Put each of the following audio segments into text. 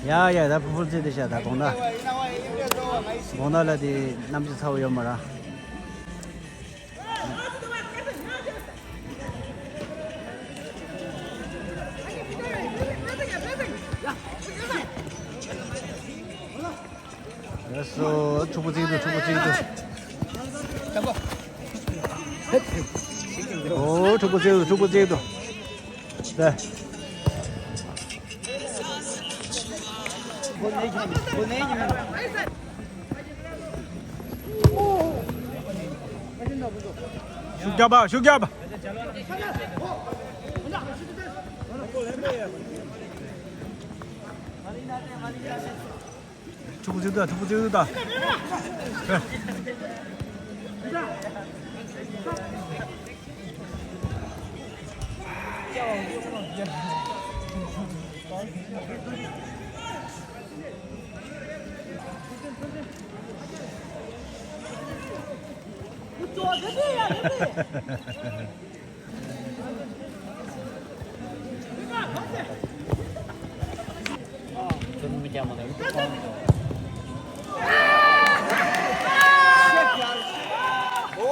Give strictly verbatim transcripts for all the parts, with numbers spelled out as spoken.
ཡ་ཡ། ད་ཕུར་ཕུར་རྩེ་དེ་ཤ་ད་དགོང་ད། དགོང་ད་ལ་དེ་གནམ་གཤིས་ཚ་བོ་ཡོད་མ་ར། ལགས་སོ། ཕྱུག་པོ་བརྩེགས་འདུག་ཕྱུག་པོ་བརྩེགས་འདུག་ཨོ། ཕྱུག་པོ་བརྩེགས་འདུག་ཕྱུག་པོ་བརྩེགས་འདུག་ད། ཤུགས་རྒྱབ་པ། ཤུགས་རྒྱབ་པ། ཕྱུག་པོ་བརྩེགས་འདུག་ཕྱུག་པོ་བརྩེགས་འདུག་ད།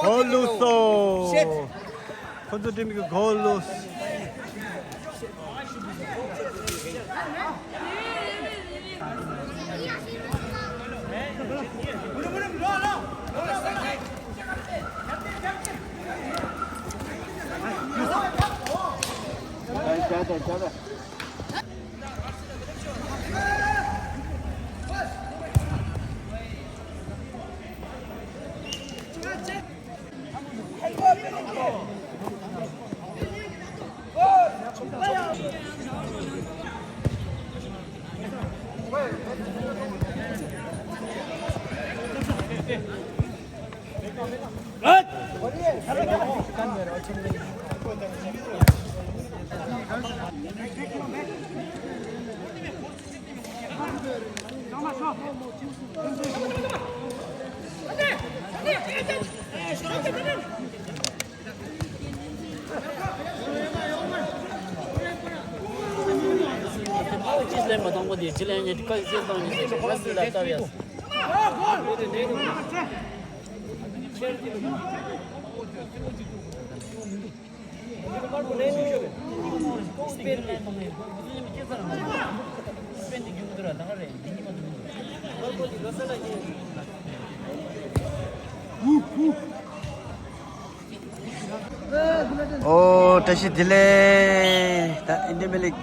གོལ་ལོས་སོ། ཁོ་ཚོ་ཊིམ་གྱི་གོལ་ལོས། ཅི་ལེན་མ་བཏང་པ་དེ་ཅི་ལེན་ཉེ་ཁ་ཅི་བཏང་ཉེ་ཁ་སི་ལ་ལྟ་བ་ཡ། ཨོ། བཀྲ་ཤིས་བདེ་ལེགས། ད་ཨིན་ཌི་མི་ལིག་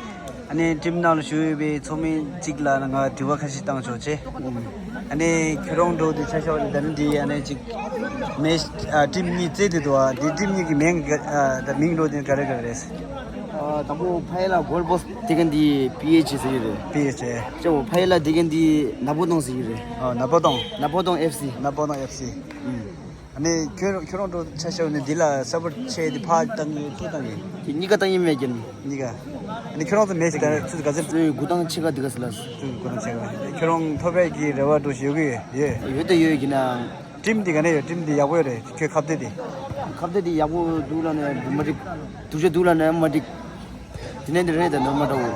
ཨ་ནི་ཊིམ་ནང་ལ་ཞུགས་ཡོད་པའི་ཚོགས་མི་གཅིག་ལ་ང་དྲི་བ་ཁ་ཤས་བཏང་ཆོག་ཅེས། ཨ་ནི་ཁྱོད་རང་འགྲོ་དུས་ཆ་ཤོག་ལ་ད་ནི་འདི་ཨ་ནི་གཅིག་མེ་ཨ་ཊིམ་གཉིས་རྩེ་དུས་འདུག་ཨ་འདི་ཊིམ་གཉིས་ཀྱི་མིང་ག་ཨ་ད་མིང་འགྲོ་དུས་ག་རེ་ག་རེ་རེད། ཨ་དང་པོ་ཕ་ཡུལ་ལ་གོལ་པོ་སི་དེ་ག་འདི་པི་ཨེཆ་ཟེར་གྱི་རེད། པི་ཨེཆ་ཨེ། ཅེ་འོ་ཕ་ཡུལ་ལ་དེ་ག་འདི་ནག་པོ་ཏོང་ཟེར་གྱི་རེད། ཨ་ནག་པོ་ཏོང་། ནག་པོ་ཏོང་ཨེཕ་སི། ནག་པོ་ཏོང་ཨེཕ་སི། ཨུམ། ཨ་ནི་ཁྱོད་ཁྱོད་རང་འགྲོ་ཆ་ཤོག་ནི་འདི་ལ་ས་བོ་ཆེ་འདི་ཕར་བཏང་གི་ཐུག་བཏང་གི། དེ་གཉིས་ཀ་བཏང་ཡིན་མེད་ཀྱི་ནི། གཉིས་ཀ། ཨ་ནི་ཁྱོད་རང་ཚོ་མེ་ཞིག་ད་ཚུད་ག་ཚོད། ཚུད་དགུ་དང་ཕྱེད་ཀ་འདི་ག་ཟེར་ལ། ཚུད་དགུ་དང་ཕྱེད་ཀ། ཁྱོད་རང་ཐོབ་པའི་གི་རེ་བ་འགྲོ་ཞིག་ཡོད་གི་ཡོད། ཡོད་དེ་ཡོད་ཀྱི་ན། ཊིམ་འདི་ག་ནས་ཡོད། ཊིམ་འདི་ཡག་པོ་ཡོད་རེད། ཁྱོད་ཁ་གཏད་དེ། ཁ་གཏད་དེ་ཡག་པོ་འདུག་ལ་ནས་མ་འགྲིག་དུག་ཆ་འདུག་ལ་ནས་མ་འགྲིག་དེ་ནས་འདི་རེད་ད་ནོར་མ་འདྲ་བོ།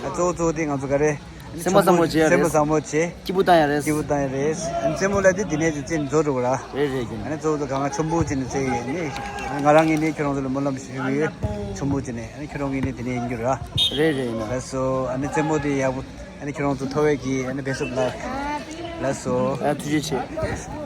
ཨ་གཙོ་བོ་གཙོ་བོ་དེ་ང་ཚོ་ག་རེ། སེམས་པ་བཟང་མོ་བྱེད་ཡ་རེད། སེམས་པ་བཟང་མོ་བྱེད། སྐྱིད་པོ་བཏང་ཡ་རེད། སྐྱིད་པོ་བཏང་ཡ་རེད། ཨ་ནི་རྩེད་མོ་ལ་དེ་དེ་ནས་ཀྱི་རྩེད་མཛོ་འགྲོ་གི་ར། རེད་རེད་ཀྱི། ཨ་ནི་གཙོ་བོ་དེ་གང་ག་ཆུམ་བུ་ཅི་ནས་རྩེད་ཡས་ནི། ང་རང་གིས་ནི་ཁྱོད་རང་ཚོ་ལ་སྨོན་ལམ་ཞུ་གི་ཡོད། ཆུམ་བུ་ཅི་ནས། ཨ་ནི་ཁྱོད་རང་གིས་ནི་དེ་ནས་ཡིན་རྒྱུ་ར། རེད་རེད་ཡིན་ན། ལགས་སོ། ཨ་ནི་རྩེད་མོ་དེ་ཡག་པོ། ཨ་ནི་ཁྱོད་རང་ཚོ་ཐོབ་པའི་གི་ཨ་ནི་best of luck. ལགས་སོ། ཨ་ཐུགས་རྗེ་ཆེ།